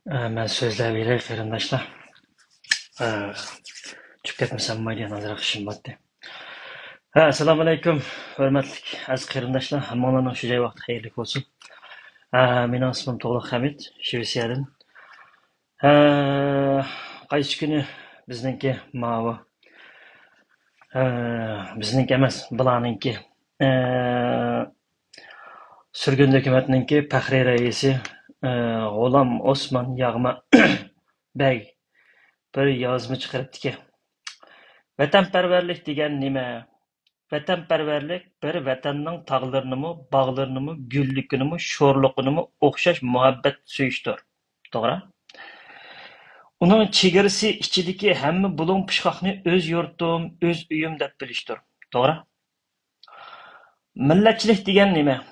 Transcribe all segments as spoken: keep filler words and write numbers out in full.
ئە، مەن سۆزلەۋېرەي، قېرىنداشلار. ئە، چۈشۈپ كەتمىسەم بولمايدىغان ئازراق ئىشىم بارتى. ھە، ئەسسالامۇئەلەيكۇم، ھۆرمەتلىك ئەزىز قېرىنداشلار، ھەممىڭلارنىڭ شۇ جاي ۋاقتى خەيرلىك بولسۇن. ئە، مېنىڭ ئىسمىم تۇغلۇق ھەمىت، شىۋېتسىيەدىن. ھە، قايسى كۈنى بىزنىڭكى ماۋۇ، ھە، بىزنىڭكى ئەمەس، بۇلارنىڭكى، ئە، سۈرگۈن ھۆكۈمەتنىڭكى پەخرىي رەئىسى، ئە، غۇلام ئوسمان ياغما بەگ بىر يازما چىقىرىپتىكەن. ۋەتەنپەرۋەرلىك دېگەن نېمە؟ ۋەتەنپەرۋەرلىك بىر ۋەتەننىڭ تاغلىرىنىمۇ، باغلىرىنىمۇ، گۈللۈكىنىمۇ، شورلۇقىنىمۇ ئوخشاش مۇھەببەت سۆيۈشتۇر. توغرا؟ ئۇنىڭ چېگرىسى ئىچىدىكى ھەممە بۇلۇڭ پۇچقاقنى ئۆز يۇرتۇم، ئۆز ئۆيۈم دەپ بىلىشتۇر. توغرا؟ مىللەتچىلىك دېگەن نېمە؟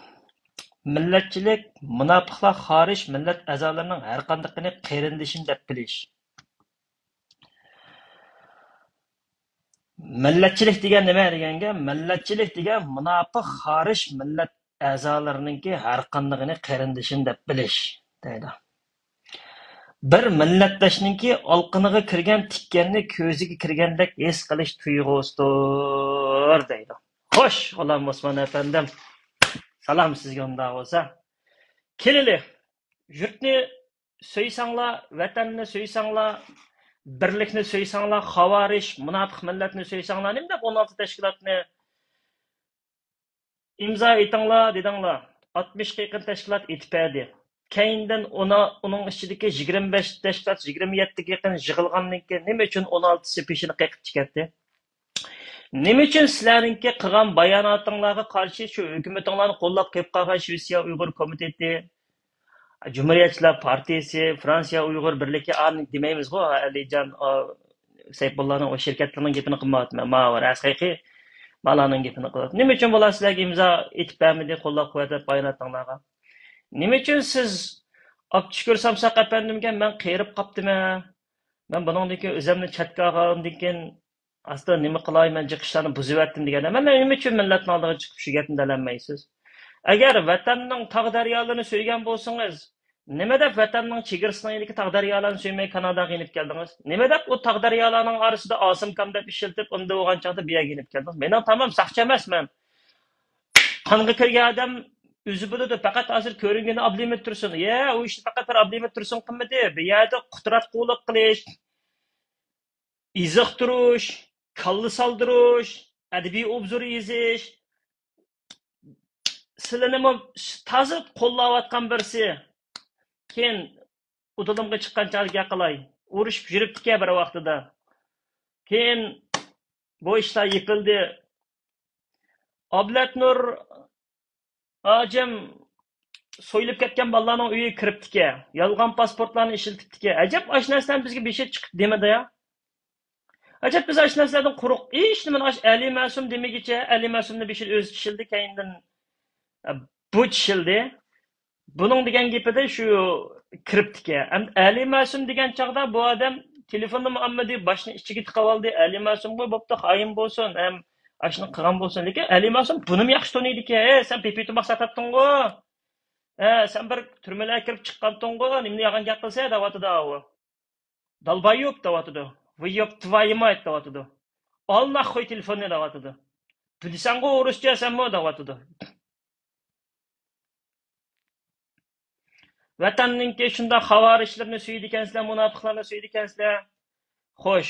مىللەتچىلىك مۇناپىقلار خارىج مىللەت ئەزالىرىنىڭ ھەرقاندىقىنى قېرىندىشىم دەپ بىلىش. مىللەتچىلىك دېگەن نېمە دېگەنگە، مىللەتچىلىك دېگەن مۇناپىق خارىج مىللەت ئەزالىرىنىڭكى ھەرقاندىقىنى قېرىندىشىم دەپ بىلىش، دەيدۇ. بىر مىللەتداشنىڭكى ئالىقىنىغا كىرگەن تىكەننى كۆزىگە كىرگەندەك ھېس قىلىش تۇيغۇسىدۇر، دەيدۇ. خوش، غۇلام ئوسمان ئەپەندىم. سالام سىزگە ئۇنداق بولسا. كېلىلى، يۇرتنى سۆيسەڭلار، ۋەتەننى سۆيسەڭلار، بىرلىكنى سۆيسەڭلار، خاۋارىج، مۇناپىق مىللەتنى سۆيسەڭلار، نېمە دەپ ئون ئالتە تەشكىلاتنى ئىمزا ئېتىڭلار دېدىڭلار. ئاتمىشقا يېقىن تەشكىلات ئېتىپ بەردى. كەينىدىن ئۇنا-، ئۇنىڭ ئىچىدىكى يىگىرمە بەش تەشكىلات، يىگىرمە يەتتىگە يېقىن يىغىلغاندىن كېيىن، نېمە ئۈچۈن ئون ئالتىسى پېشىنى قېقىپ چىكەتتى؟ نېمە ئۈچۈن سىلەرنىڭكى قىلغان باياناتىڭلارغا قارشى شۇ ھۆكۈمىتىڭلارنى قوللاپ قېلىپ قالغان شىۋېتسىيە ئۇيغۇر كومىتېتى، جۇمھۇرىيەتچىلەر پارتىيىسى، فرانسىيە ئۇيغۇر بىرلىكى، ئانى دېمەيمىزغۇ، ئەلىجان، ئا، سەيپۇللانىڭ ئۇ شىركەتلىرىنىڭ گېپىنى قىلمايۋاتىمەن. ماۋۇ ھەقىقىي بالانىڭ گېپىنى قىلىۋاتىمەن. نېمە ئۈچۈن بۇلار سىلەرگە ئىمزا ئېتىپ بەرمىدى، قوللاپ قۇۋۋەتلەپ باياناتىڭلارغا؟ نېمە ئۈچۈن سىز ئابدۇشۈكۈر سامساق ئەپەندىمگە مەن قېرىپ قاپتىمەن، مەن بۇنىڭدىن كېيىن ئۆزۈمنى چەتكە ئالغاندىن كېيىن ئاستا نېمە قىلاي، مەن جىق ئىشلارنى بۇزۇۋەتتىم دېگەندە، مەن نېمە ئۈچۈن مىللەتنىڭ ئالدىغا چىقىپ شۇ گەپنى دەلەلمەيسىز؟ ئەگەر ۋەتەننىڭ تاغ دەريالىرىنى سۆيگەن بولسىڭىز، نېمە دەپ ۋەتەننىڭ چېگرىسىنىڭ يېنىدىكى تاغ دەريالارنى سۆيمەي كاناداغا يېنىپ كەلدىڭىز؟ نېمە دەپ ئۇ تاغ دەريالارنىڭ ئارىسىدا ئاسىمكام دەپ ئىشلىتىپ، ئۇنداق بولغان چاغدا بۇ يەرگە يېنىپ كەلدىڭىز؟ مېنىڭ تامام ساقچى ئەمەسمەن. قانغا كىرگەن ئادەم ئۆزى بىلىدۇ، پەقەت ھازىر كۆرۈنگىنى ئابلىمىت تۇرسۇن. يە، ئۇ ئىشنى پەقەت بىر ئابلىمىت تۇرسۇن قىلمىدى. بۇ يەردە قۇتراتقۇلۇق قىلىش، ئېزىقتۇرۇش، كاللا سالدۇرۇش، ئەدەبىي ئوبزور يېزىش، سىلىنىمۇ تازا قوللاۋاتقان بىرسى. كېيىن ئۇدۇلۇمغا چىققان چاغدا گەپ قىلاي. ئۇرۇشۇپ يۈرۈپتىكەن بىر ۋاقتىدا. كېيىن بۇ ئىشلار يېپىلدى. ئابلەتنۇر ھاجىم سويۇلۇپ كەتكەن بالىلارنىڭ ئۆيىگە كىرىپتىكەن. يالغان پاسپورتلارنى ئىشلىتىپتىكەن. ئەجەب ئاشۇ نەرسىلەرنى بىزگە بېشى چىقىپ دېمىدى يا. ئەجەب بىز ئاشۇ نەرسىلەردىن قۇرۇق، ھېچنېمىنى ئاش ئەلى مەسۇم دېمىگىچە، ئەلى مەسۇمنى بېشى ئۆزى چىشلىدى، كەينىدىن، ئە، بۇ چىشلىدى. بۇنىڭ دېگەن گېپىدە شۇ كىرىپتىكەن. ئەمدى ئەلى مەسۇم دېگەن چاغدا بۇ ئادەم تېلېفوننىمۇ ئالمىدى، باشنى ئىچىگە تىقىۋالدى. ئەلى مەسۇمغۇ بوپتۇ، خائىن بولسۇن، ھەم ئاشۇنى قىلغان بولسۇن. لېكىن ئەلى مەسۇم بۇنىمۇ ياخشى تونۇيدىكەن. ھەي، سەن پىپى تۇماق ساتاتتىڭغۇ؟ ھە، سەن بىر تۈرمىلەرگە كىرىپ چىققانتىڭغۇ؟ نېمىنى يالغان گەپ قىلسا دەۋاتىدۇ ئاۋۇ. دالبايوب دەۋاتىدۇ. ۋىيوب تۋايىمايت دەۋاتىدۇ. ئال ناخوي تېلېفوننى دەۋاتىدۇ. بىلىسەنغۇ ئورۇسچە سەنمۇ دەۋاتىدۇ. ۋەتەننىڭكى شۇنداق خاۋارىجلىرىنى سۆيىدىكەنسىلەر، مۇناپىقلارنى سۆيىدىكەنسىلەر. خوش،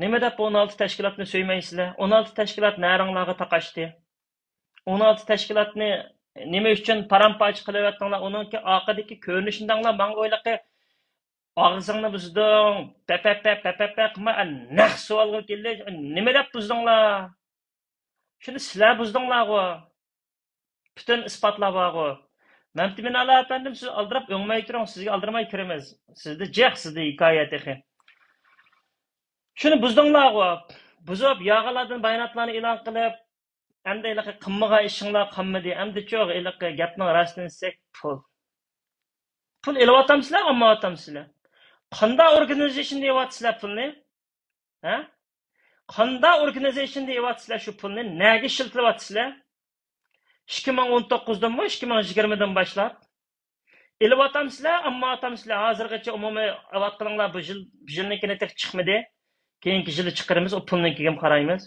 نېمە دەپ ئون ئالتە تەشكىلاتنى سۆيمەيسىلەر؟ ئون ئالتە تەشكىلات نەرىڭلارغا تاقاشتى؟ ئون ئالتە تەشكىلاتنى نېمە ئۈچۈن پارام-پارچە قىلىۋەتتىڭلار؟ ئۇنىڭكى ئارقىدىكى كۆرۈنۈشىنى دەڭلار، ماڭا ئويلاقى ئاغزىڭنى بۇزدۇڭ، پەپەپە، پەپەپە قىلما، ئە، نەق سوئالغا كېلىش، نېمە دەپ بۇزدۇڭلار؟ شۇنى سىلەر بۇزدۇڭلارغۇ. پۈتۈن ئىسپاتلار بارغۇ. مەمتىمىن ئالا ئەپەندىم، سىز ئالدىراپ ئۆڭمەي تۇرۇڭ، سىزگە ئالدىرىماي كىرىمىز. سىزدە جىق، سىزدە ھېكايە تېخى. شۇنى بۇزدۇڭلارغۇ. بۇزۇپ، ياغىلاردىن باياناتلارنى ئېلان قىلىپ، ئەمدى ھېلىقى قىلمىغان ئىشىڭلار قالمىدى. ئەمدىچۇ ھېلىقى گەپنىڭ راستىنى دېسەك، پۇل. پۇل ئېلىۋاتامسىلەر، ئالمايۋاتامسىلەر؟ قانداق ئورگانىزېيشندا يەۋاتىسىلەر پۇلنى؟ ھە؟ قانداق ئورگانىزېيشندا يەۋاتىسىلەر شۇ پۇلنى؟ نەگە ئىشلىتىۋاتىسىلەر؟ ئىككى مىڭ ئون توققۇزدىنمۇ، ئىككى مىڭ يىگىرمىدىن باشلاپ؟ ئېلىۋاتامسىلەر، ئامما ئاتامسىلەر؟ ھازىرغىچە ئومۇمىي ئەۋەتقىنىڭلار بۇ يىل، بۇ يىلنىڭكىنى تېخى چىقمىدى. كېيىنكى يىلى چىقىرىمىز، ئۇ پۇلنىڭكىگە قارايمىز.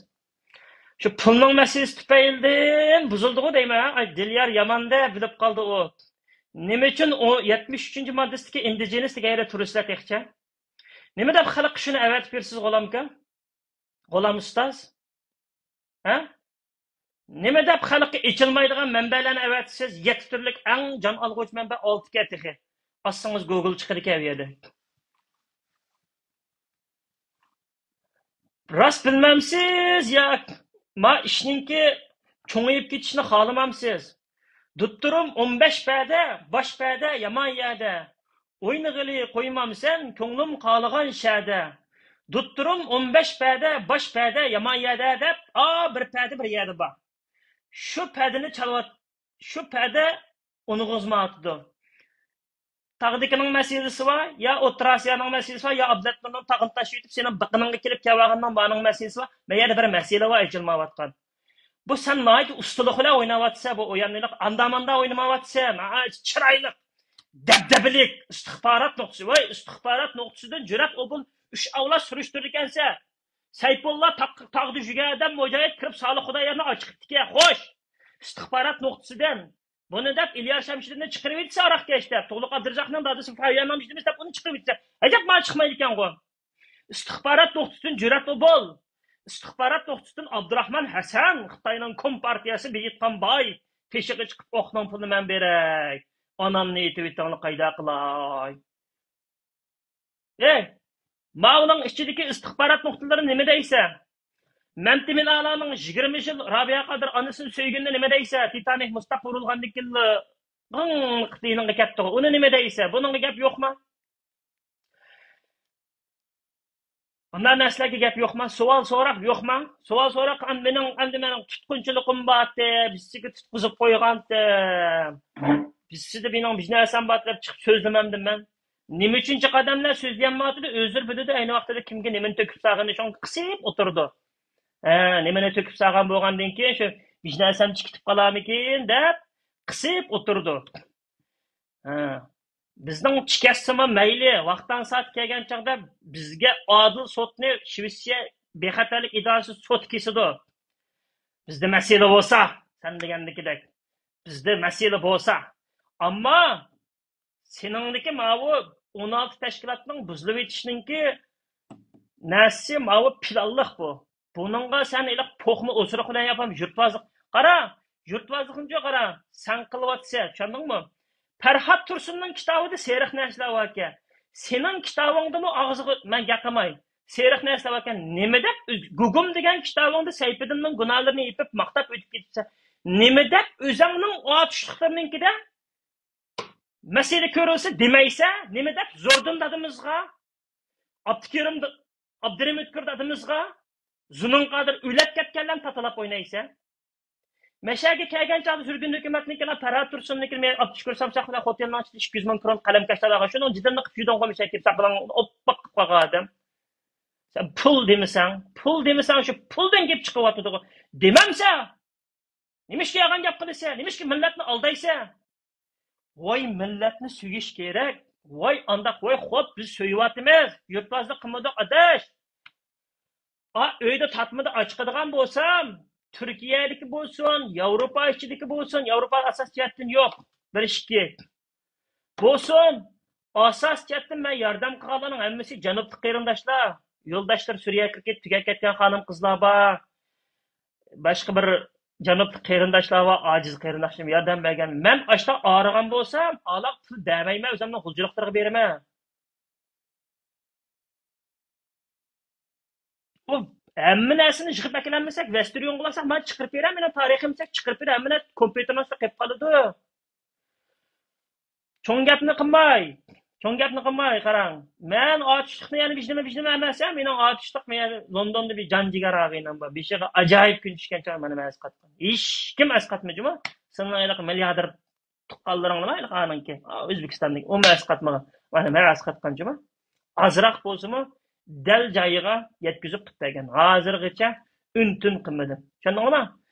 شۇ پۇلنىڭ مەسىلىسى تۈپەيلىدىن بۇزۇلدىغۇ دەيمەن. ئاي، دىليار يامان-دە، بىلىپ قالدى ئۇ. نېمە ئۈچۈن ئۇ يەتمىش ئۈچىنچى ماددىسىدىكى ئىندىجېنىس دېگەن يەردە تۇرىسىلەر تېخىچە؟ نېمە دەپ خەلققە شۇنى ئەۋەتىپ بېرىسىز، غۇلامكا؟ غۇلام ئۇستاز؟ ھە؟ نېمە دەپ خەلققە ئېچىلمايدىغان مەنبەلەرنى ئەۋەتىسىز؟ يەتتە تۈرلۈك ئەڭ جان ئالغۇچ مەنبە ئالتىكەن تېخى. ئاچسىڭىز گوگل چىقىدىكەن ئۇ يەردە. راست بىلمەمسىز يا ما ئىشنىڭكى چوڭىيىپ كېتىشىنى خالىمامسىز؟ دوتتۇرۇم ئون بەش پەدە، باش پەدە يامان يەردە. ئوينىغىلى قويمامسەن كۆڭلۈم خالىغان شەدە. دوتتۇرۇم ئون بەش پەدە، باش پەدە يامان يەردە دەپ، ئا، بىر پەدە بىر يەردە بار. شۇ پەدىنى چالىۋات، شۇ پەدە ئۇنىغۇزمايۋاتىدۇ. تاغدىكىنىڭ مەسىلىسى بار، يا ئوتتۇرا ئاسىيانىڭ مەسىلىسى بار، يا ئابلەتنۇرنىڭ تاغنى تاشلىۋېتىپ، سېنىڭ بېقىنىڭغا كېلىپ كەلۋالغاننىڭ بارنىڭ مەسىلىسى بار. مەن يەنە بىر مەسىلە بار ئېچىلمايۋاتقان. بۇ سەن ناھايىتى ئۇستىلىق بىلەن ئويناۋاتىسەن، بۇ ئويۇن ئانداماندا ئوينىمايۋاتىسەن. ناھايىتى چىرايلىق، دەبدەبىلىك ئىستىخبارات نۇقتىسى. ۋاي، ئىستىخبارات نۇقتىسىدىن جۈرئەت ئوبۇل ئۈچ ئاۋلاد سۈرۈشتۈرىدىكەنسەن. سەيپۇللا تاغ-، تاغدا يۈرگەن ئادەم مۇجاھىد كىرىپ سالىھ خۇدايارنى ئاچىقىپتىكەن. خوش، ئىستىخبارات نۇقتىسىدىن. بۇنى دەپ ئىلياس شەمشىدىننى چىقىرىۋېتىسەن ئاراقكەش دەپ. تۇغلۇق ئابدۇرازاقنىڭ دادىسى فاۋىيە نامجىدىمىز دەپ ئۇنى چىقىرىۋېتىسەن. ئەجەب مانا چىقمايدىكەنغۇ. ئىستىخبارات نۇقتىسىدىن جۈرئەت ئوبۇل. ئىستىخبارات نۇقتىسىدىن ئابدۇراخمان ھەسەن، خىتاينىڭ كومپارتىيەسى بېيىتقان باي. تېشىغا چىقىپ ئوقنىڭ پۇلىنى مەن بېرەي. ئانامنى ئېتىۋېتىڭلار قايدا قىلاي. ئەي، ماۋۇنىڭ ئىچىدىكى ئىستىخبارات نۇقتىلىرى نېمە دەيسە؟ مەمتىمىن ئالانىڭ يىگىرمە يىل رابىيە قادىر ئانىسىنى سۆيگىنىنى نېمە دەيسە؟ تىتانىك مۇز تاغقا ئۇرۇلغاندىن كېيىنلا غىڭ قىلىپ يېنىڭغا كەپتىغۇ. ئۇنى نېمە دەيسە؟ بۇنىڭغا گەپ يوقما؟ ئانداق نەرسىلەرگە گەپ يوقما؟ سوئال سوراق يوقما؟ سوئال سوراق، ئەمدى مېنىڭ، ئەمدى مېنىڭ تۇتقۇنچىلىقىم بارتى، بىسىگە تۇتقۇزۇپ قويغانتى. بىسىدە مېنىڭ بىر نەرسەم بار دەپ چىقىپ سۆزلىمەمدىم مەن. نېمە ئۈچۈن جىق ئادەملەر سۆزلىيەلمەيۋاتىدۇ؟ ئۆزلىرى بىلىدۇ ئەينى ۋاقتىدا كىمگە نېمىنى تۆكۈپ سالغىنىنى، شۇڭا قىسىپ ئولتۇرىدۇ. ھە، نېمىنى تۆكۈپ سالغان بولغاندىن كېيىن شۇ بىر نەرسەم چىقىپ قالارمىكىن دەپ قىسىپ ئولتۇرىدۇ. ھە. بىزنىڭ چىكەتسىمۇ مەيلى، ۋاقتىنى سائەت كەلگەن چاغدا بىزگە ئادىل سوتنى شىۋېتسىيە بىخەتەرلىك ئىدارىسى سوت كېسىدۇ. بىزدە مەسىلە بولسا، سەن دېگەندىكىدەك. بىزدە مەسىلە بولسا. ئەمما سېنىڭدىكى ماۋۇ ئون ئالتە تەشكىلاتنىڭ بۇزۇلۇۋېتىشنىڭكى نەرسىسى ماۋۇ پىلانلىق بۇ. بۇنىڭغا سەن ھېلىقى پوخما ئوسۇرۇق بىلەن ياپام يۇرتۋازلىق. قارا، يۇرتۋازلىقنىچۇ قارا، سەن قىلىۋاتىسەن، چۈشەندىڭمۇ؟ پەرھات تۇرسۇننىڭ كىتابىدا سېرىق نەرسىلەر باركەن. سېنىڭ كىتابىڭدىمۇ ئاغزىغا مەن گەپ قىلماي. سېرىق نەرسىلەر باركەن. نېمە دەپ ئۆز-، گۇگۇم دېگەن كىتابىڭدا سەيپىدىننىڭ گۇناھلىرىنى يېپىپ ماختاپ ئۆتۈپ كېتىپسەن؟ نېمە دەپ ئۆزۈڭنىڭ ئاتۇشلۇقلىرىنىڭكىدە مەسىلە كۆرۈلسە دېمەيسە، نېمە دەپ زوردۇن دادىمىزغا، ئابدۇكېرىم، ئابدۇرېھىم ئۆتكۈر دادىمىزغا، زۇنۇن قادىر ئۆلۈپ كەتكەنلەرنى تاتىلاپ ئوينايسەن؟ مەشەگە كەلگەن چاغدا سۈرگۈن ھۆكۈمەتنىڭكىنى، پەرھات تۇرسۇننىڭكىنى، مەن ئابدۇشۈكۈر سامساق بىلەن خوتەننىڭ ئىچىدە ئىككى يۈز مىڭ كرون قەلەمكەشلەر بارغان، شۇنىڭ جىدىلىنى قىپ يۈدۈڭغۇ مەشەگە كېلىپ ساقىلاڭ، ئوپپاق قىلىپ قالغان ئادەم. سەن پۇل دېمىسەڭ، پۇل دېمىسەڭ، شۇ پۇلدىن گەپ چىقىۋاتىدىغۇ. دېمەمسەن! نېمىشقا يالغان گەپ قىلىسەن؟ نېمىشقا مىللەتنى ئالدايسەن؟ ۋاي، مىللەتنى سۆيۈش كېرەك. ۋاي، ئانداق، ۋاي، خوپ، بىز سۆيۈۋاتىمىز. يۇرتۋازلىق قىلمىدۇق، ئاداش. ئا، ئۆيدە تارتمىدا ئاچىقىدىغان بولسام، تۈركىيەدىكى بولسۇن، ياۋروپا ئىچىدىكى بولسۇن، ياۋروپا ئاساس جەھەتتىن يوق. بىر ئىككى. بولسۇن، ئاساس جەھەتتىن مەن ياردەم قىلغانلارنىڭ ھەممىسى جەنۇبلۇق قېرىنداشلار. يولداشلار سۈرىيەگە كېتىپ تۈگەپ كەتكەن خانىم-قىزلار بار. باشقا بىر جەنۇبلۇق قېرىنداشلار بار، ئاجىز قېرىنداشلىرىم ياردەم بەرگەن. مەن ئاشتا ئاغرىغان بولسام، ئالاغ پۇل بەرمەيمەن، ئۆزۈمنىڭ غۇلجىلىقلىرىغا بېرىمەن. بۇ ھەممە نەرسىنى يىغىپ ئەكېلەلمىسەك، ۋەستېرىيونغا بارساق، مانا چىقىرىپ بېرە، مېنىڭ تارىخىم دېسەك، چىقىرىپ بېرە، ھەممە نەرسە كومپيۇتېرنىڭ ئۈستىدە قېلىپ قالىدۇ. چوڭ گەپنى قىلماي، چوڭ گەپنى قىلماي، قاراڭ. مەن ئاتۇشلۇقنى يەنە بىژنىمە، بىژنىمە ئەمەس، مېنىڭ ئاتۇشلۇق، مەن لوندوندا بىر جان جىگەر ئاغىنەم بار. بېشىغا ئاجايىپ كۈن چۈشكەن چاغ مانا مەن ئەسقاتقان. ھېچكىم ئەسقاتمىدى جۇمۇ. سېنىڭ ھېلىقى مىلياردېر تۇغقانلىرىڭلىما ھېلىقى ئانىڭكى، ئا، ئۆزبېكىستاندىكى، ئۇمۇ ئەسقاتمىغان. مانا مەن ئەسقاتقان جۇمۇ. ئازراق بولسىمۇ، دەل جايىغا يەتكۈزۈپ قىلىپ بەرگەن. ھازىرغىچە ئۈن-تىن قىلمىدىم. چۈشەندىڭلارمۇ؟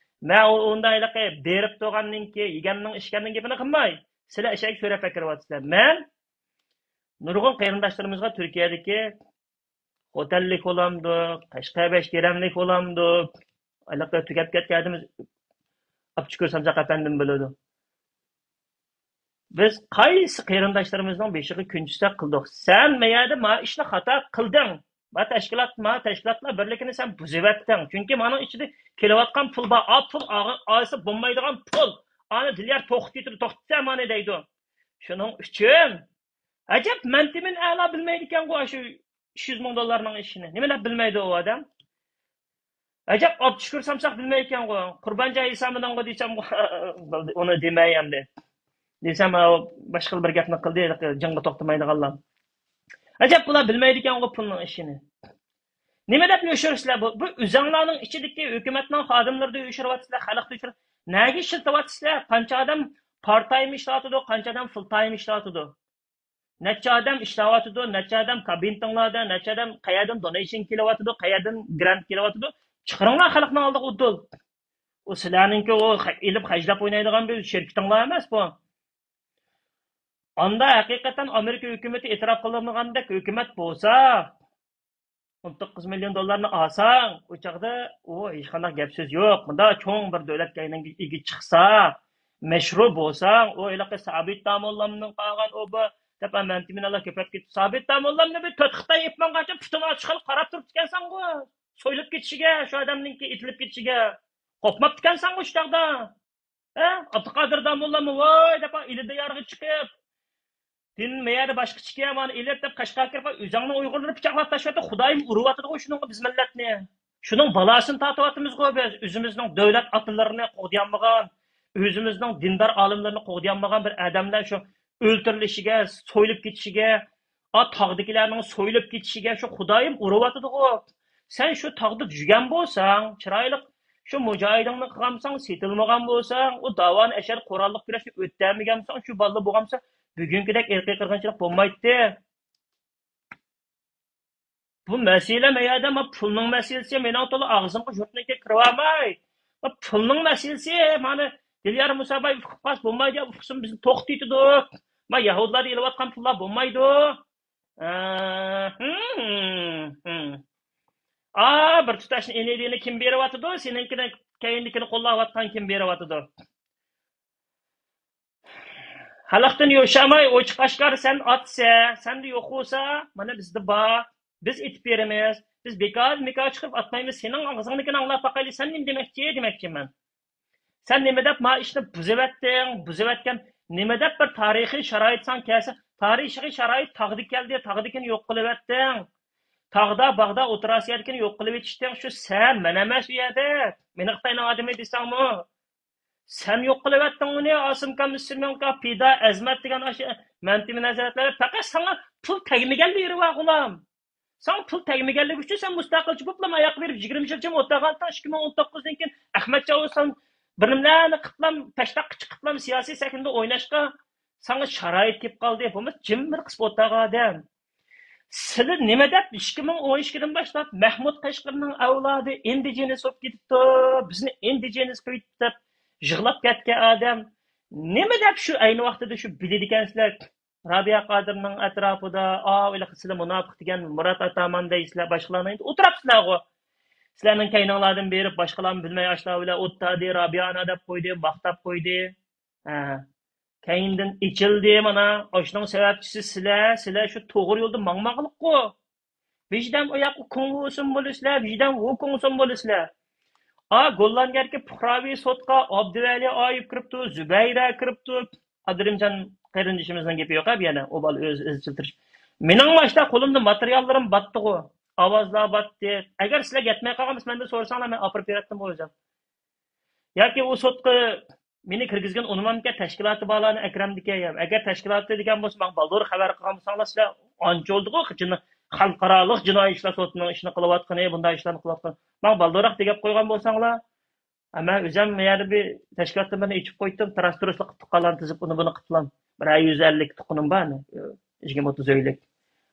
مەن ئۇ، ئۇنداق ھېلىقى بېرىپ تۇرغاندىن كېيىن، يېگەننىڭ، ئىچكەننىڭ گېپىنى قىلماي، سىلەر ئەشەگە سۆرەپ ئەكىرىۋاتىسىلەر. مەن نۇرغۇن قېرىنداشلىرىمىزغا تۈركىيەدىكى خوتەنلىك بولامدۇ، قەشقەر بەش گىرەملىك بولامدۇ، ھېلىقى تۈگەپ كەتكەن ئادىمىز ئابدۇشۈكۈر سامساق ئەپەندىم بىلىدۇ. بىز قايسى قېرىنداشلىرىمىزنىڭ بېشىغا كۈن چۈشسە قىلدۇق. سەن ما يەردە ما ئىشنى خاتا قىلدىڭ. ما تەشكىلات، ما تەشكىلاتلار بىرلىكىنى سەن بۇزۇۋەتتىڭ. چۈنكى مانىڭ ئىچىدە كېلىۋاتقان پۇل بار. ئا پۇل ئا-، ئالسا بولمايدىغان پۇل. ئانى دىليار توختىتىدۇ، توختىتە مانى دەيدۇ. شۇنىڭ ئۈچۈن ئەجەب مەنتىمىن ئەلا بىلمەيدىكەنغۇ شۇ ئۈچ يۈز مىڭ دوللارنىڭ ئىشىنى. نېمە دەپ بىلمەيدۇ ئۇ ئادەم؟ ئەجەب ئابدۇشۈكۈر سامساق بىلمەيدىكەنغۇ. قۇربانجان ئىسامىدىنغۇ دېسەمغۇ، بولدى، ئۇنى دېمەي ئەمدى. دېسەم، ئاۋۇ باشقىلا بىر گەپنى قىلدى، جىڭغا توختىمايدىغانلار. ئەجەب بۇلار بىلمەيدىكەنغۇ پۇلنىڭ ئىشىنى. نېمە دەپ يوشۇرىسىلەر بۇ؟ بۇ ئۆزەڭلارنىڭ ئىچىدىكى ھۆكۈمەتنىڭ خادىملىرىدا يوشۇرۇۋاتىسىلەر، خەلقتە يوشۇر-، نەگە ئىشلىتىۋاتىسىلەر؟ قانچە ئادەم پارت تايم ئىشلەۋاتىدۇ، قانچە ئادەم فۇل تايم ئىشلەۋاتىدۇ؟ نەچچە ئادەم ئىشلەۋاتىدۇ، نەچچە ئادەم كابىنېتىڭلاردا، نەچچە ئادەم قەيەردىن دونېيشن كېلىۋاتىدۇ، قەيەردىن گرانت كېلىۋاتىدۇ. چىقىرىڭلار خەلقنىڭ ئالدىغا ئۇدۇل. ئۇ سىلەرنىڭكى ئۇ خە-، ئېلىپ خەجلەپ ئوينايدىغان بىر شىركىتىڭلار ئەمەس بۇ. ئاندا ھەقىقەتەن ئامېرىكا ھۆكۈمىتى ئېتىراپ قىلىنغاندەك ھۆكۈمەت بولسا، ئون توققۇز مىليون دوللارنى ئالساڭ، ئۇ چاغدا ئۇ ھېچقانداق گەپ سۆز يوق. مۇنداق چوڭ بىر دۆلەتكە ئەينەن ئىگە چىقسا، مەشھۇر بولساڭ، ئۇ ھېلىقى سابىت داموللامدىن قالغان ئۇ بۇ دەپ مەنتىمىنالار كۆپەپ كېتىپ، سابىت داموللامنى بىر تۆت خىتاي ئېلىپ ماڭغانچە پۇتۇڭغا چىقىرىپ قاراپ تۇرۇپتىكەنسەنغۇ. سويۇلۇپ كېتىشىگە، شۇ ئادەمنىڭكى ئېتىلىپ كېتىشىگە قورقماپتىكەنسەنغۇ شۇ چاغدا. ھە؟ ئابدۇقادىر داموللامۇ ۋاي دەپ ئىلى دىيارغا چىقىپ، دىن مەيەردە باشقىچىكەن، مانا ئېلىپ دەپ قەشقەرگە كىرىپ، ئۆزەڭنىڭ ئۇيغۇرلىرى پىچاقلاپ تاشلاۋاتىدۇ. خۇدايىم ئۇرۇۋاتىدىغۇ شۇنىڭغا بىز مىللەتنى. شۇنىڭ بالاسىنى تارتىۋاتىمىزغۇ بىز. ئۆزىمىزنىڭ دۆلەت ئاتىلىرىنى قوغدىيالمىغان، ئۆزىمىزنىڭ دىندار ئالىملىرىنى قوغدىيالمىغان بىر ئادەملەر شۇ ئۆلتۈرۈلۈشىگە، سويۇلۇپ كېتىشىگە، ئا، تاغدىكىلەرنىڭ سويۇلۇپ كېتىشىگە شۇ خۇدايىم ئۇرۇۋاتىدىغۇ. سەن شۇ تاغدا يۈگەن بولساڭ، چىرايلىق شۇ مۇجاھىدىڭنى قىلغانمىساڭ، سېتىلمىغان بولساڭ، ئۇ داۋانى ئەشەدە قوراللىق كۈرەشنى ئۆتەلمىگەنمىسەڭ، شۇ بالىدا بولغانمىسا، بۈگۈنكىدەك ئىرقىي قىرغىنچىلىق بولمايتتى. بۇ مەسىلە مەيەردە، ما پۇلنىڭ مەسىلىسى، مېنىڭ تولا ئاغزىمغا يۇرتنىڭكى كىرىۋالماي. ما پۇلنىڭ مەسىلىسى، مانا دىليار مۇساباي ئۇقۇپ قالسا بولمايدۇ، ئۇقسۇن بىزنى توختىتىدۇ. ما يەھۇدىيلاردا ئېلىۋاتقان پۇللار بولمايدۇ. ئا، ھىم، ھىم. ئا، بىر تۇتاش ئېنېرگىيەنى كىم بېرىۋاتىدۇ؟ سېنىڭكىنى، كەينىدىكىنى قوللاۋاتقان كىم بېرىۋاتىدۇ؟ خەلقتىن يوشۇرماي، ئوچۇق ئاشكارا سەن ئاتسە، سەندە يوق بولسا، مانا بىزدە بار. بىز ئېتىپ بېرىمىز. بىز بىكار، مىكار چىقىرىپ ئاتمايمىز. سېنىڭ ئاغزىڭدىكىنى ئاڭلاپ باقايلى، سەن نېمە دېمەكچى، دېمەكچىمەن. سەن نېمە دەپ ما ئىشنى بۇزۇۋەتتىڭ، بۇزۇۋەتكەن، نېمە دەپ بىر تارىخىي شارائىت ساڭا كەلسە، تارىخىي شارائىت تاغدا كەلدى، تاغدىكىنى يوق قىلىۋەتتىڭ. تاغدا، باغدا، ئوتتۇرا ئاسىيادىكىنى يوق قىلىۋېتىشتىڭ، شۇ سەن، مەن ئەمەس ئۇ يەردە. مېنى خىتاينىڭ ئادىمى دېسەڭمۇ، سەن يوق قىلىۋەتتىڭ ئۇنى، ئاسىمكام، ئىسىمكا، پىدا، ئەزمەت دېگەن ئاشۇ مەنتىمىن ھەزرەتلەر. پەقەت ساڭا پۇل تەگمىگەنلا يېرى بار، غۇلام. ساڭا پۇل تەگمىگەنلىكى ئۈچۈن سەن مۇستەقىلچى بولۇپلا ئاياققا بېرىپ يىگىرمە يىل جىم ئولتۇرغانتىڭ. ئىككى مىڭ ئون توققۇزدىن كېيىن ئەخمەت چاۋۇشسەن بىر نېمىلەرنى قىپلام، پەشتاققا چىقىپلام سىياسىي سەھنىدە ئويناشقا ساڭا شارائىت كېلىپ قالدى. بولمىسا جىم بىر قىسىپ ئولتۇرغان ئادەم. سىلى نېمە دەپ ئىككى مىڭ ئون ئىككىدىن باشلاپ مەھمۇد قەشقىرىنىڭ ئەۋلادى ئىندىجېنىس بولۇپ كېتىپتۇ، بىزنى ئىندىجېنىس قىلىپ دەپ يىغلاپ كەتكەن ئادەم. نېمە دەپ شۇ ئەينى ۋاقتىدا شۇ بىلىدىكەنسىلەر؟ رابىيە قادىرنىڭ ئەتراپىدا، ئاۋۇ سىلى مۇناپىق دېگەن مۇرات ئاتامان دەيسىلەر، باشقىلارنى ئولتۇرۇپسىلەرغۇ. سىلەرنىڭ كەينىڭلاردىن بېرىپ باشقىلارمۇ بىلمەي ئاشۇلار بىلەن ئولتۇردى، رابىيە ئانا دەپ قويدى، ماختاپ قويدى. ھە. كەينىدىن ئېچىلدى مانا. ئاشۇنىڭ سەۋەبچىسى سىلەر، سىلەر شۇ توغرا يولدا ماڭمىغانلىققۇ. ۋىجدان ئۇ ياققا كۇڭۋۇسۇن بولىسىلەر، ۋىجدان ۋۇ كۇڭسۇن بولىسىلەر. ئا، گوللاندىيەدىكى پۇقراۋى سوتقا ئابدۇۋەلى ئايۇپ كىرىپتۇ، زۇبەيرە كىرىپتۇ. ئابدۇرېھىمجان قېرىندىشىمىزنىڭ گېپى يوق ھە بۇ يەردە، ئۇ بالا ئۆزى ئىزچىل تىرىشىپ. مېنىڭ ماشتا قولۇمدا ماتېرىياللىرىم باتتىغۇ، ئاۋازلار باتتى. ئەگەر سىلەرگە يەتمەي قالغان بولسا، مەندىن سورىساڭلار، مەن ئاپىرىپ بېرەتتىم ئۆزۈم. ياكى ئۇ سوتقا مېنى كىرگۈزگەن ئۇنىمامكەن، تەشكىلاتى بارلارنى ئەكرەمدىكەن. ئەگەر تەشكىلاتى دېگەن بولسا، ماڭا بالدۇر خەۋەر قىلغان بولساڭلار، سىلەر ئانچە بولدىغۇ، جىن-، خەلقئارالىق جىنايى ئىشلار سوتىنىڭ ئىشىنى قىلىۋاتقىنى، بۇنداق ئىشلارنى قىلىۋاتقىنى. ماڭا بالدۇرراق دېگەپ قويغان بولساڭلار، ھە، مەن ئۆزۈم يەنە بىر تەشكىلاتتىن بىرنى ئېچىپ قويدۇم، تىراس-تۇرۇسلۇق قىلىپ تۇغقانلارنى تىزىپ، ئۇنى بۇنى قىپلام. بىر يۈز ئەللىك تۇغقىنىم بار، يىگىرمە ئوتتۇز ئۆيلۈك.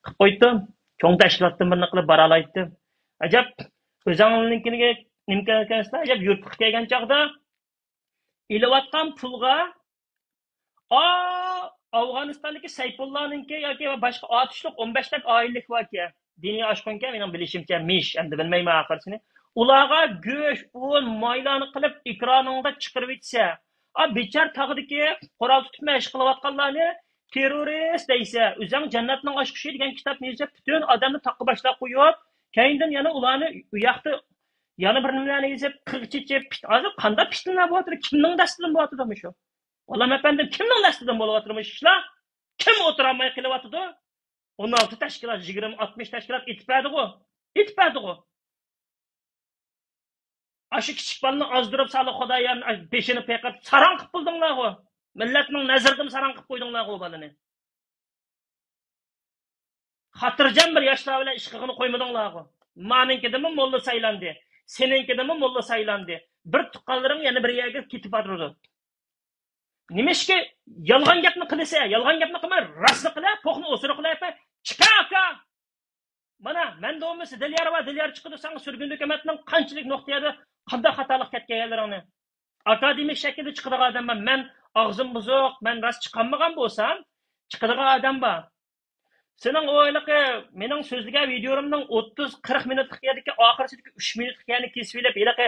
قىلىپ قويدۇم. چوڭ تەشكىلاتتىن بىرنى قىلىپ بارالايتتىم. ئەجەب، ئۆزۈڭلارنىڭكىگە نېمە ئەكەنسىلەر، ئەجەب يۇرتقا كەلگەن چاغدا ئېلىۋاتقان پۇلغا، ئا، ئافغانىستاندىكى سەيپۇللانىڭكى ياكى باشقا ئاتۇشلۇق ئون بەشتەك ئائىلىلىك باركەن. دىنىي ئاشخۇنكەن، مېنىڭ بىلىشىمچە، مىش، ئەمدى بىلمەيمەن ئاخىرسىنى. ئۇلارغا گۆش، ئۇن، مايلارنى قىلىپ، ئېكرانىڭدا چىقىرىۋېتسە، ئا، بىچار تاغدىكى قورال تۇتۇپ مەشىق قىلىۋاتقانلارنى تېررورىست دەيسە، ئۆزۈڭ جەننەتنىڭ ئاشقۇچى دېگەن كىتابنى يېزىپ، پۈتۈن ئادەمنى تاغقا باشلاپ قويۇپ، كەينىدىن يەنە ئۇلارنى ئۇ ياقتا يەنە بىر نېمىلەرنى يېزىپ، قىغ چېچىپ، پىت-، ھازىر قانداق پىتنىلەر بولۇۋاتىدۇ؟ كىمنىڭ دەستىدىن بولۇۋاتىدۇ مۇشۇ؟ بالام ئەپەندىم، كىمنىڭ دەستىدىن بولۇۋاتىدۇ مۇشۇ ئىشلار؟ كىم ئولتۇرالماي قېلىۋاتىدۇ؟ ئون ئالتە تەشكىلات، يىگىرمە، ئاتمىش تەشكىلات ئېتىپ بەردىغۇ. ئېتىپ بەردىغۇ. ئاشۇ كىچىك بالىنى ئازدۇرۇپ، سالىھ خۇدايارنى بېشىنى پېقىرىپ، ساراڭ قىلىپ بولدۇڭلارغۇ. مىللەتنىڭ نەزىرىدىمۇ ساراڭ قىلىپ قويدۇڭلارغۇ ئۇ بالىنى. خاتىرجەم بىر ياشلار بىلەن ئىش قىلغىنى قويمىدىڭلارغۇ. مانىڭكىدىنمۇ موللا سايلاندى. سېنىڭكىدىنمۇ موللا سايلاندى. بىر تۇغقانلىرىڭ يەنە بىر يەرگە كېتىپ بارىدۇ. نېمىشقا يالغان گەپنى قىلىسەن؟ يالغان گەپنى قىلماي، راستنى قىلە، پوخنى ئوسۇرۇق قىلىپ، چىقە ئاكا! مانا، مەندە بولمىسا دىليار بار، دىليار چىقىدۇ، ساڭا سۈرگۈندە ھۆكۈمەتنىڭ قانچىلىك نۇقتىيەدە قانداق خاتالىق كەتكەنلىرىڭنى. ئاكادېمىك شەكىلدە چىقىدىغان ئادەم بار. مەن ئاغزىم بۇزۇق، مەن راست چىقالمىغان بولسام، چىقىدىغان ئادەم بار. سېنىڭ ئۇ ھېلىقى مېنىڭ سۆزلىگەن ۋىدىيولىرىمنىڭ ئوتتۇز، قىرىق مىنۇتلۇق يەردىكى ئاخىرسىدىكى ئۈچ مىنۇتلۇق يەرنى كېسىۋېلىپ، ھېلىقى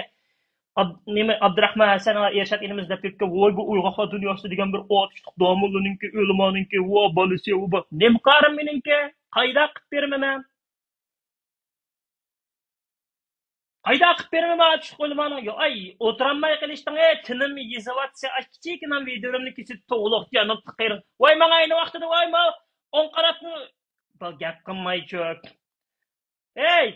ئاب-، نېمە، ئابدۇراخمان ھەسەن ئېرشات ئىنىمىز دەپ كەتكەن، ۋاي، بۇ ئويغاقلار دۇنياسى دېگەن بىر ئاتۇشلۇق داموللىنىڭكى، ئۆلىمانىڭكى، ۋا بالىسى، ۋا با-، نېمە كارىم مېنىڭكى؟ قايدا قىلىپ بېرىمەن مەن؟ قايدا قىلىپ بېرىمەن مەن ئاتۇشلۇق ئۆلىمانىڭ؟ يا، ئاي، ئولتۇرالماي قېلىشتىڭ، ئەي، تىنىم يېزىۋاتسا، ئاش كىچىككىنە ۋىدىيولىرىمنى كېسىپ، توغلۇق جانىم تىقىرىڭ. ۋاي، ماڭا ئەينى ۋاقتىدا، ۋاي، ما، ئوڭ قاناتنى، با-، گەپ قىلمايچۇ. ئەي،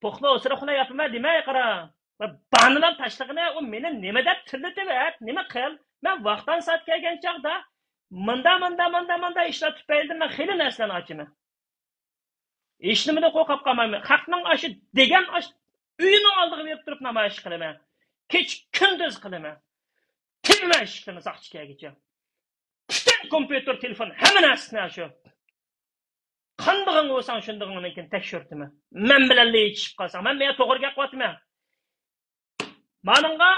پوخلا ئوسۇرۇقلا ياپىمەن دېمەي، قارا. بانىلام تاشلىغىنە، ئۇ مېنى نېمە دەپ تىللىتىۋەت، نېمە قىل. مەن ۋاقتان سائەت كەلگەن چاغدا ماندا، ماندا، ماندا، ماندا ئىشلار تۈپەيلىدىن مەن خېلى نەرسىلەرنى ئاچىمەن. ھېچنېمىدىن قورقۇپ قالمايمەن. خەقنىڭ ئاشۇ دېگەن ئاش ئۆيىنىڭ ئالدىغا بېرىپ تۇرۇپ نامايىش قىلىمەن. كېچە كۈندۈز قىلىمەن. تىنمەن ئىشىكلىرىنى ساقچى كەلگۈچە. پۈتۈن كومپيۇتېر، تېلېفون، ھەممە نەرسىسىنى شۇ. قاندىغىڭ بولساڭ، شۇندىغىڭنىڭكىنى تەكشۈرتىمەن. مەن بىلەنلا يېتىشىپ قالساڭ، مەن مېنى توغرا گەپ قىلىۋاتىمەن. مانىڭغا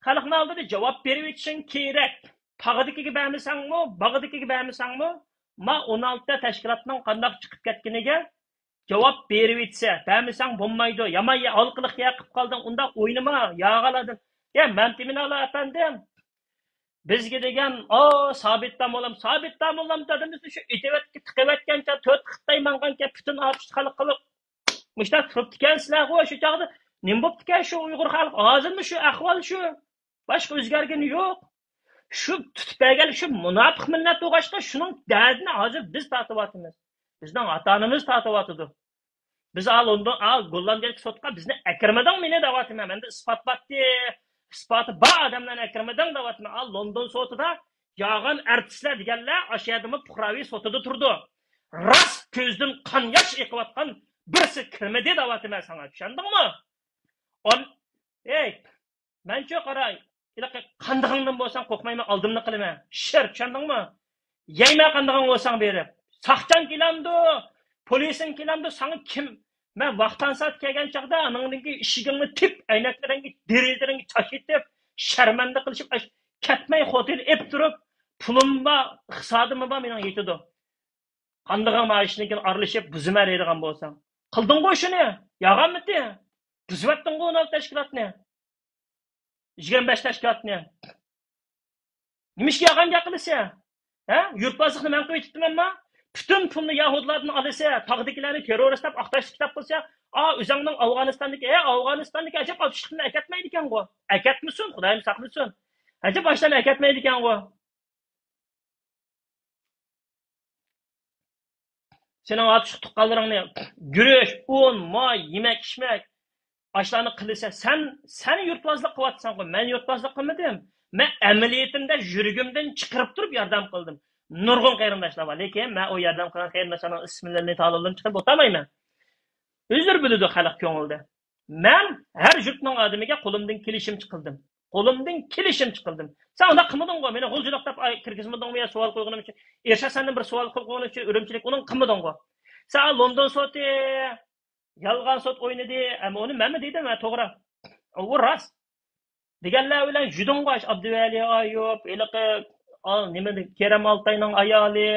خەلقنىڭ ئالدىدا جاۋاب بېرىۋېتىشىڭ كېرەك. تاغدىكىگە بەرمىسەڭمۇ، باغدىكىگە بەرمىسەڭمۇ، ما ئون ئالتە تەشكىلاتنىڭ قانداق چىقىپ كەتكىنىگە جاۋاب بېرىۋېتسە، بەرمىسەڭ بولمايدۇ. يامان يە-، ھالقىلىق يەر قىلىپ قالدىڭ، ئۇنداق ئوينىما، ياغالاردىن. يا، مەمتىمىن ئالا ئەپەندىم، بىزگە دېگەن، ئا، سابىت داموللام، سابىت داموللام دادىمىزنى شۇ ئېتىۋەتكە، تىقىۋەتكەنچە، تۆت خىتاي ماڭغانكەن، پۈتۈن ئاتۇشلۇق خەلق قىلىپ، مۇشۇنداق تۇرۇپتىكەنسىلەرغۇ، شۇ چاغدا نېمە بوپتىكەن شۇ ئۇيغۇر خەلق؟ ھازىرمۇ شۇ ئەھۋال شۇ. باشقا ئۆزگەرگىنى يوق. شۇ تۇتۇپ بەرگەن شۇ مۇناپىق مىللەت بولغاچقا، شۇنىڭ دەردىنى ھازىر بىز تارتىۋاتىمىز. بىزنىڭ ئاتا-ئانىمىز تارتىۋاتىدۇ. بىز ئا لوندون، ئا گوللاندىيەدىكى سوتقا بىزنى ئەكىرمىدىڭ مېنى دەۋاتىمەن. مەندە ئىسپات بارتى، ئىسپاتى بار ئادەملەرنى ئەكىرمىدىڭ دەۋاتىمەن. ئا لوندون سوتىدا ياغان ئارتىسلار دېگەنلەر ئاشۇ يەردىمۇ پۇقراۋى سوتىدا تۇرىدۇ. راست كۆزدىن قان ياش ئېقىۋاتقان بىرسى كىرمىدى دەۋاتىمەن ساڭا، چۈشەندىڭمۇ؟ ئون-، ئەي، مەنچۇ قاراي، ھېلىقى قاندىغىڭدىن بولساڭ قورقمايمەن، ئالدىمنى قىلىمەن. شەر، چۈشەندىڭمۇ؟ يەيمەن قاندىغىڭ بولساڭ بېرىپ. ساقچىڭ كېلەمدۇ، پولىسىڭ كېلەمدۇ، ساڭا كىم؟ مەن ۋاقتان سائەت كەلگەن چاغدا ئانىڭدىن كېيىن ئىشىكىڭنى تىپ، ئەينەكلىرىڭگە، دېرىزىلىرىڭگە چاچ ئېتىپ، شەرمەندە قىلىشىپ، ئاش-، كەتمەي خوتېل ئېپ تۇرۇپ، پۇلۇم بار، ئىقتىسادىم بار، مېنىڭ يېتىدۇ. قاندىغىڭ مانا ئىشىنىڭكىن ئارىلىشىپ بۇزىمەن دەيدىغان بولساڭ. قىلدىڭغۇ شۇنى، ياغانمىتى؟ بۇزۇۋەتتىڭغۇ ئون ئالتە تەشكىلاتنى. يىگىرمە بەش تەشكىلاتنى. نېمىشقا ياغان گەپ قىلىسەن؟ ھە؟ يۇرتبازلىقنى مەن قىلىۋېتىپتىمەنما؟ پۈتۈن پۇلنى يەھۇدىيلاردىن ئالىسەن، تاغدىكىلەرنى تېررورىست دەپ ئاق تاشلىق كىتاب قىلسا، ئا، ئۆزۈڭنىڭ ئافغانىستاندىكى، ھە، ئافغانىستاندىكى ئەجەب ئاتۇشلۇقنى ئەكەتمەيدىكەنغۇ. ئەكەتمىسۇن، خۇدايىم ساقلىسۇن. ئەجەب ئاشلارنى ئەكەتمەيدىكەنغۇ. سېنىڭ ئاتۇشلۇق تۇغقانلىرىڭنى، گۈرۈچ، ئۇن، ماي، يېمەك-ئىچمەك، ئاشۇلارنى قىلىسەن. سەن، سەن يۇرتبازلىق قىلىۋاتىسەنغۇ، مەن يۇرتبازلىق قىلمىدىم. مەن ئەمەلىيىتىمدە يۈرىكىمدىن چىقىرىپ تۇرۇپ ياردەم قىلدىم. نۇرغۇن قېرىنداشلار بار، لېكىن مەن ئۇ ياردەم قىلغان قېرىنداشلارنىڭ ئىسىملىرىنى، تالونلىرىنى چىقىرىپ ئولتۇرمايمەن. ئۆزلىرى بىلىدۇ خەلق كۆڭلىدە. مەن ھەر يۇرتنىڭ ئادىمىگە قولۇمدىن كېلىشىمچە قىلدىم. قولۇمدىن كېلىشىمچە قىلدىم. سەن ئۇنداق قىلمىدىڭغۇ؟ مېنى غۇلجىلىق دەپ، ئاي، كىرگۈزمىدىڭمۇ يا سوئال قويغىنىم ئۈچۈن؟ ئېرشات سەندىن بىر سوئال قويغىنىم ئۈچۈن ئۈرۈمچىلىك ئۇنىڭ قىلمىدىڭغۇ؟ سەن لوندون سوتى، يالغان سوت ئوينىدى. ئەمما ئۇنى مەنمۇ دېدىم، ھە، توغرا. ئۇ راست. دېگەنلەر بىلەن يۈدۈڭغاچ، ئابدۇۋەلى ئايۇپ، ھېلىقى ئال-، نېمە، كېرەم ئالتاينىڭ ئايالى،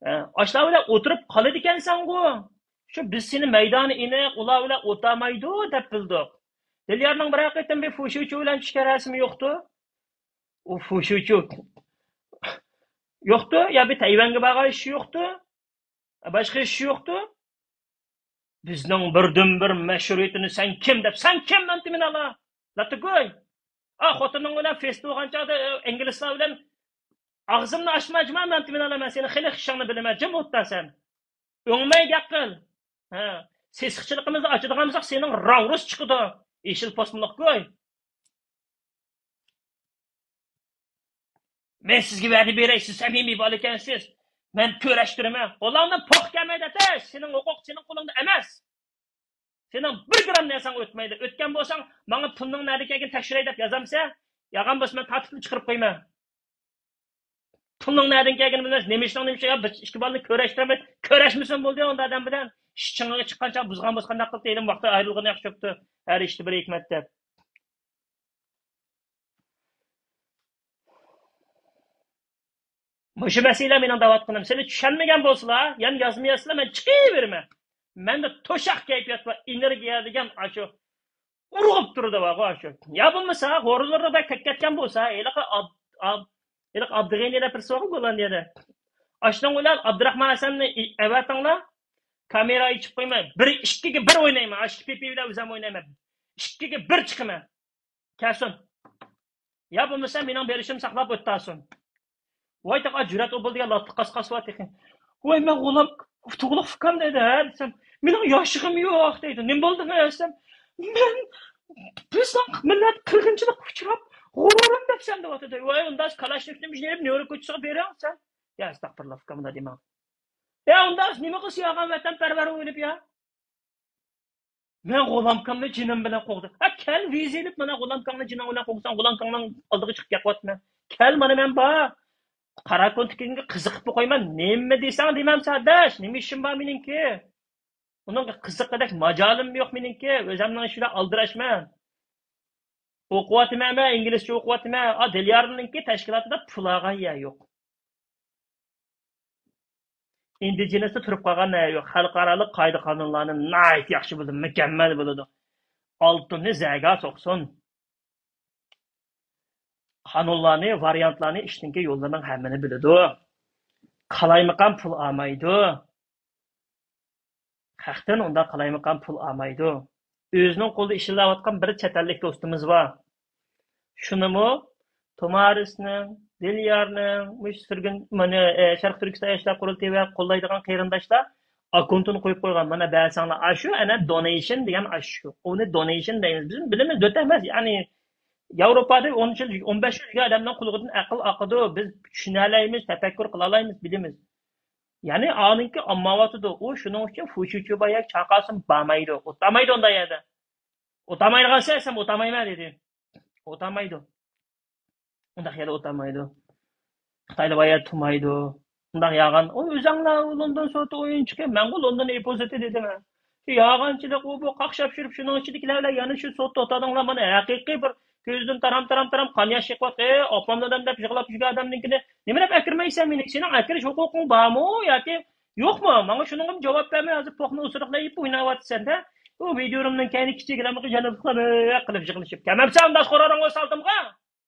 ئە، ئاشۇلار بىلەن ئولتۇرۇپ قالىدىكەنسەنغۇ. شۇ بىز سېنى مەيدانى ئېنىق، ئۇلار بىلەن ئولتۇرمايدۇ دەپ بىلدۇق. دىليارنىڭ بىرەر قېتىم بىر فۇشۇچۇ بىلەن چۈشكەن رەسىمى يوقتۇ. ئۇ فۇشۇچۇ يوقتۇ، يا بىر تەيۋەنگە بارغان ئىشى يوقتۇ. باشقا ئىش يوقتۇ. بىزنىڭ بىردىنبىر مەشھۇرىيىتىنى سەن كىم دەپ، سەن كىم مەن تىمىنالا؟ لاتىگوي. ئا، خوتۇنۇڭ بىلەن فېست بولغان چاغدا، ئە، ئىنگلىزلار بىلەن ئاغزىمنى ئاچما، جۇما مەن تىمىنالا، مەن سېنى خېلى خىشىڭنى بىلىمەن، جىم ئولتۇر سەن. ئۆڭمەي گەپ قىل. ھە. سېسىقچىلىقىمىزنى ئاچىدىغان بولساق سېنىڭ راڭرۇس چىقىدۇ. يېشىل پوسمىلىق گۇي. مەن سىزگە ۋەدە بېرەي، سىز سەمىمىي بالا ئىكەنسىز. مەن كۆرۈشتۈرىمەن. قولۇڭدىن پوق كەلمەي دەتەش. سېنىڭ ھوقۇق سېنىڭ قولۇڭدا ئەمەس. سېنىڭ بىر گرام نەرسەڭ ئۆتمەيدۇ. ئۆتكەن بولساڭ، ماڭا پۇلنىڭ نەدىن كەلگىنىنى تەكشۈرەي دەپ يازامسەن؟ يالغان بولسا مەن تارتىپلا چىقىرىپ قويىمەن. پۇلنىڭ نەدىن كەلگىنىنى بىلمەس. نېمە ئىشنىڭ نېمە ئىشى؟ يا بىر ئىككى بالىنى كۆرۈشتۈرمەي، كۆرۈشمىسۇن بولدى ئۇنداق ئادەم بىلەن. ئىش چىڭىغا چىققانچە بۇزغان بولسا قانداق قىلىپ دەيلى، ۋاقتى ئايرىلغىنى ياخشى بوپتۇ. ھەر ئىشتا بىر ھېكمەت دەپ. مۇشۇ مەسىلە مېنىڭ دەۋاتقىنىم. سىلەر چۈشەنمىگەن بولسىلا، يەنە يازما يازسىلا، مەن چىقىۋېرىمەن. مەندە توشاق كەيپىيات بار، ئېنېرگىيە دېگەن ئاشۇ ئۇرغۇپ تۇرىدۇ بارغۇ ئاشۇ. يا بولمىسا، غورىلىرىدا كەتكەن بولسا، ھېلىقى ئاب-، ئاب-، ھېلىقى ئابدۇغېنى دەپ بىرسى بارغۇ گوللاندىيەدە. ئاشۇنىڭ بىلەن ئابدۇراخمان ھەسەننى ئى-، ئەۋەتىڭلار، كامېرا ئېچىپ قويماي، بىر ئىككىگە بىر ئوينايمەن، ئاشۇ ئىككى پىپى بىلەن ئۆزۈم ئوينايمەن. ئىككىگە بىر چىقىمەن. كەلسۇن. يا بولمىسا مېنىڭ بېرىشىمنى ساقلاپ ئۆتەلسۇن. ۋاي تاقا جۈرئەت ئوبۇل دېگەن لاتلىق قاسقاس بار تېخى. ۋاي مەن غۇلام، تۇغلۇق ئۇكام دەيدۇ، ھە دېسەم، مېنىڭ ياشىغىم يوق دەيدۇ. نېمە بولدىڭ دېسەم، مەن بىزنىڭ مىللەت قىرغىنچىلىققا ئۇچراپ غۇرۇرۇم دەپسەن دەۋاتىدۇ. ۋاي ئۇنداق كالاشنىكنى ئېلىپ نيۇ يورك كوچىسىغا بېرىڭ سەن. يا ئەستەغپىرۇللا ئۇكام ئۇنداق دېمەڭ. يا ئۇنداق نېمە قىلسا ياغان ۋەتەنپەرۋەر ئويناپ يا. مەن غۇلامكامنى جېنىم بىلەن قوغدىدىم. ھە، كەل ۋىزا ئېلىپ، مانا غۇلامكاڭنى جېنىڭ بىلەن قوغدىساڭ، غۇلامكاڭنىڭ ئالدىغا چىقىپ گەپ قىلىۋاتىمەن. كەل، مانا مەن بار. قاراكۆلدىكىگە قىزىقىپمۇ قويىمەن. نېمە دېسەڭ دېمەمسەن ئاداش. نېمە ئىشىم بار مېنىڭكى؟ ئۇنىڭغا قىزىققۇدەك ماجالىممۇ يوق مېنىڭكى. ئۆزۈمنىڭ ئىشى بىلەن ئالدىراشمەن. ئوقۇۋاتىمەن مەن، ئىنگلىزچە ئوقۇۋاتىمەن. ئا، دىليارنىڭكى تەشكىلاتىدا پۇل ئالغان يەر يوق. ئىندىجېنىستا تۇرۇپ قالغان نەرسە يوق. خەلقئارالىق قائىدە-قانۇنلارنى ناھايىتى ياخشى بىلىدۇ، مۇكەممەل بىلىدۇ. ئالتۇننى زەگە سوقسۇن. قانۇنلارنى، ۋارىيانتلارنى، ئىشنىڭكى يوللىرىنىڭ ھەممىنى بىلىدۇ. قالايمىقان پۇل ئالمايدۇ. خەقتىن ئۇنداق قالايمىقان پۇل ئالمايدۇ. ئۆزىنىڭ قولىدا ئىشلەۋاتقان بىر چەت ئەللىك دوستىمىز بار. شۇنىمۇ تۇمارىسنىڭ، دىليارنىڭ، مۇشۇ سۈرگۈن، مانا، ئە، شەرقىي تۈركىستان ياشلار قۇرۇلتىيى ۋە قوللايدىغان قېرىنداشلار ئاككونتىنى قويۇپ قويغان. مانا بەرسەڭلار، ئاشۇ ئەنە دونېيشن دېگەن ئاشۇ. ئۇنى دونېيشن دەيمىز. بىز بىلىمىز، دۆت ئەمەس. يەنى ياۋروپادا ئون يىل، ئون بەش يىل يۈرگەن ئادەمنىڭ قۇلىقىدىن ئەقىل ئاقىدۇ. بىز چۈشىنەلەيمىز، تەپەككۇر قىلالايمىز، بىلىمىز. يەنى ئانىڭكى ئامماۋاتىدۇ. ئۇ شۇنىڭ ئۈچۈن فۇشۇچۇ باياك چاقاسىمۇ بارمايدۇ. ئولتۇرمايدۇ ئۇنداق يەردە. ئولتۇرمايدىغان سەن، سەن ئولتۇرمايمەن دېدى. ئولتۇرمايدۇ. ئۇنداق يەردە ئولتۇرمايدۇ. خىتايلار بار يەردە تۇرمايدۇ. ئۇنداق ياغان. ئۇ ئۆزەڭلار لوندون سوتى ئويۇنچۇقى، مەنغۇ لوندون ئېپوزىتى دېدىم مەن. شۇ ياغانچىلىق ئۇ بۇ قاقشاپ يۈرۈپ شۇنىڭ ئىچىدىكىلەر بىلەن يەنە شۇ سوتتا ئولتۇردۇڭلار. مانا ھەقىقىي بىر كۆزىدىن تارام، تارام، تارام قان ياش چىقىۋاتقان، ئاپام دادام دەپ يىغلاپ يۈرگەن ئادەمنىڭكىنى نېمە دەپ ئەكىرمەيسەن مېنى؟ سېنىڭ ئەكىرىش ھوقۇقۇڭ بارمۇ ياكى يوقمۇ؟ ماڭا شۇنىڭغا جاۋاب بەرمەي، ھازىر پوقنى ئوسۇرۇقلاپ يېپىپ ئويناۋاتىسەن-دە. ئۇ ۋىدىيورۇمنىڭ كەينى كىچىك رەمىقى جەنۇبلۇقلار قىلىپ يىغلىشىپ. كەلمەپسەن ئانداش قورالىڭ بولسا ئالدىمغا.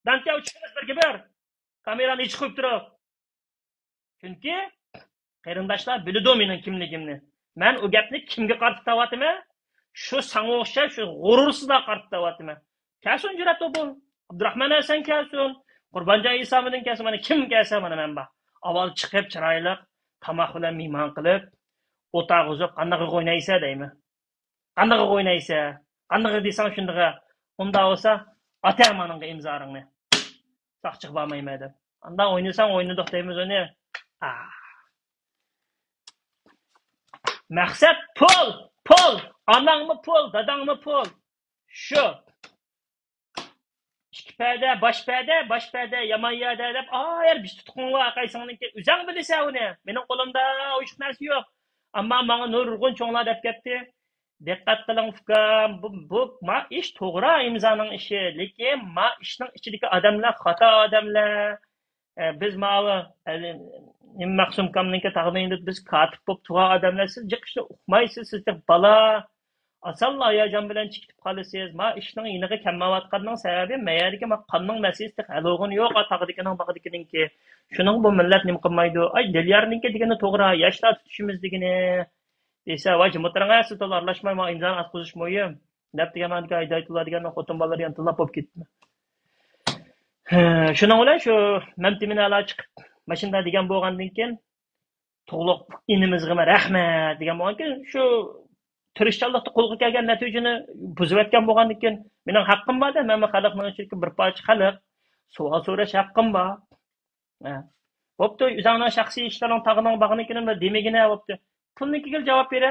دانتياۋ چىقىمىز بىرگە بىر. كامېرانى ئېچىپ قويۇپ تۇرۇپ. چۈنكى قېرىنداشلار بىلىدۇ مېنىڭ كىملىكىمنى. مەن ئۇ گەپنى كىمگە قارىتىپ تاۋاتىمەن؟ شۇ ساڭا ئوخشاش، شۇ غۇرۇرسىزلارغا قارىتىپ تاۋاتىمەن. كەلسۇن جۈرئەت ئوبۇل. ئابدۇراخمان ھەسەن كەلسۇن. قۇربانجان ئىسامىدىن كەلسۇن. مانا كىم كەلسە مانا مەن بار. ئاۋۋال چىقىپ چىرايلىق تاماق بىلەن مېھمان قىلىپ، ئوتاق ئۇزۇپ قانداق ئوينايسەن دەيمەن. قاندىقىغا ئوينايسەن؟ قاندىقىغا دېسەڭ شۇندىقى. ئۇنداق بولسا، ئاتە مانىڭغا ئىمزاڭنى. ساقچىغا بارمايمەن دەپ. ئانداق ئوينىساڭ ئوينىدۇق دەيمىز ئۇنى. ئا. مەقسەت پۇل، پۇل. ئاناڭمۇ پۇل، داداڭمۇ پۇل. شۇ. ئىككى پەدە، باش پەدە، باش پەدە، يامان يەردە دەپ، ئايەر بىز تۇتقۇڭغا قايسىڭنىڭكى ئۆزەڭ بىلىسەن ئۇنى. مېنىڭ قولۇمدا ئوشۇق نەرسە يوق. ئەمما ماڭا نۇرغۇن چوڭلار دەپ كەتتى. دىققەت قىلىڭ، ئۇكام، بۇ، بۇ، ما ئىش توغرا ئىمزانىڭ ئىشى، لېكىن ما ئىشنىڭ ئىچىدىكى ئادەملەر خاتا ئادەملەر. ئە، بىز ماۋۇ، ئە، نېمە، مەخسۇم ئاكامنىڭكى تاغنىڭ يېنىدا بىز كاتىپ بولۇپ تۇرغان ئادەملەر، سىز جىق ئىشنى ئۇقمايسىز، سىز جىق بالا. ئاسانلا ھاياجان بىلەن چىقىپ قالىسىز. ما ئىشنىڭ يېنىغا كەلمەيۋاتقاننىڭ سەۋەبى، مەيەردىكى ما قاننىڭ مەسىلىسى تېخى ھەل بولغىنى يوق، تاغدىكىنىڭ، باغدىكىنىڭكى. شۇنىڭغا بۇ مىللەت نېمە قىلمايدۇ؟ ئاي، دىليارنىڭكى دېگىنى توغرا، ياشلار تۇتۇشىمىز دېگىنى. دېسە، ۋاي، جىم ئولتۇرۇڭ، سىز تولا ئارىلاشماي، ما ئىمزانى ئاتقۇزۇش مۇھىم. دەپ دېگەن ماڭا ھىدايەتۇللا دېگەن خوتۇن بالىلار يەنە تىللاپ بولۇپ كېتىپتۇ. شۇنىڭ بىلەن شۇ مەمتىمىن ئەلا چىقىپ، ماشىنىدا دېگەن بولغاندىن كېيىن، تۇغلۇق ئىنىمىزغىمۇ رەھمەت دېگەن بولغاندىن كېيىن، شۇ تىرىشچانلىقتا قولغا كەلگەن نەتىجىنى بۇزۇۋەتكەن بولغاندىن كېيىن، مېنىڭ ھەققىم بار-دە، مەنمۇ خەلقنىڭ ئىچىدىكى بىر پارچە خەلق، سوئال سوراش ھەققىم بار. ھە. بوپتۇ، ئۆزۈڭنىڭ شەخسىي ئىشلىرىڭ، تاغنىڭ باغنىڭكىنى بىر دېمىگىنە، بوپتۇ. پۇلنىڭكىگە جاۋاب بېرە.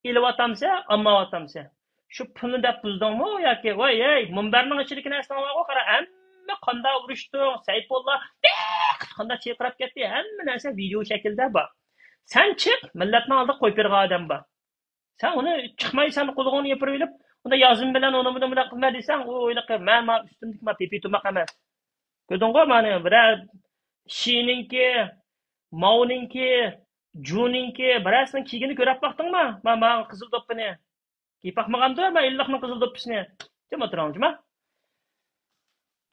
ئېلىۋاتامسەن، ئالمايۋاتامسەن؟ شۇ پۇلنى دەپ بۇزدۇڭمۇ ياكى؟ ۋاي، ھەي، مۇنبەرنىڭ ئىچىدىكى نەرسىلەر بارغۇ، قارا، ھەممە قاندا ئۇرۇشتۇڭ، سەيپۇللا، دىق قاندا چىرقىراپ كەتتى، ھەممە نەرسە ۋىدېئو شەكلىدە بار. سەن چىق، مىللەتنىڭ ئالدىغا قويۇپ بېرىدىغان ئادەم بار. سەن ئۇنى چىقماي، سەن قولۇڭنى يوپۇرۇۋېلىپ، ئۇندا يازما بىلەن ئۇنى بۇنى بۇنداق قىلما دېسەڭ، ئۇ ھېلىقى مەن، ما ئۈستۈمدىكى ما پىپى تۇماق ئەمەس. كۆردۈڭغۇ، مانا بىرەر شىنىڭكى، ماۋنىڭكى، جۇنىڭكى، بىرەرسىنىڭ كىيگىنى كۆرۈپ باقتىڭما؟ ما، ما قىزىل دوپپىنى. كىيىپ باقمىغاندۇ، ما ئىللىقنىڭ قىزىل دوپپىسىنى. جىم ئولتۇرۇڭ، جىما.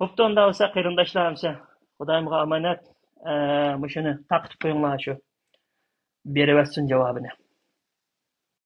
بوپتۇ، ئۇنداق بولسا قېرىنداشلار، ھەمسە خۇدايىمغا ئامانەت. ئە، مۇشۇنى تارقىتىپ قويۇڭلار، شۇ بېرىۋەتسۇن جاۋابىنى.